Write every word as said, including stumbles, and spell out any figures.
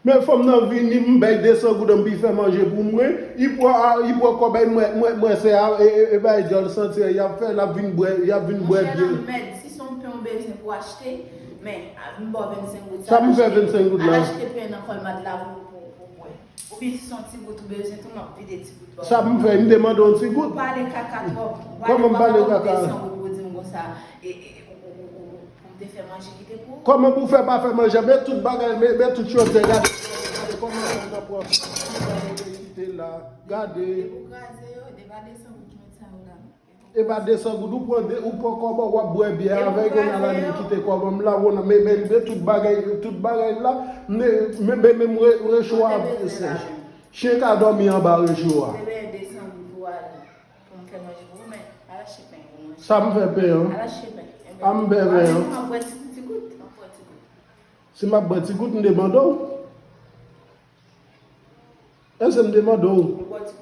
Men fanm nan vini, m bay de san goud, m pi fè manje pou mwen. Li pran, li pran kòb, bay mwen, mwen, mwen se a, e, e, e bay djòl santi, y ap fè, l ap vin bwè, y ap vin bwè byen. Mèd, si se yon pen w bezwen pou achte, men, a, m ba w vennsenk goud. Sa m fè vennsenk goud la? Al achte pen nan Colmart la pou, pou, pou bwè. Oubyen si se yon ti gout ou bezwen tou, m ap vide ti gout ba w. Sa m fè, m te mande yon ti gout? Ou pale kaka twòp. Kòman m pale kaka? Ou pa gen de san goud pou di m konsa, e, e, ou, ou, ou, ou, pou m te fè manje kite pou ou. Kòman pou fè pa fè manje? Men tout bagay, men, men tout chòdyè, gade, gade kòman sa nan pran. Kite la, gade. Depi w kraze yo, depi a de san goud mèt sa yo la. E pa de san goud, ou pran de, ou pran kòb ou, w ap bwè byè avè l, kounye a la li kite kòb m la, men, men, men tout bagay, tout bagay la, men, men, men, men recho a sèch. Chen ka dòmi anba recho a. Se de san goud pou ale. Pou m fè manje pou ou, men al achte pen pou manje. Sa m fè pen an? Al achte pen. A m fè pen an? M ap bwè ti, ti gout, m ap bwè ti gout. Si m ap bwè ti gout, m demande w. Èske m demande w? M bwè ti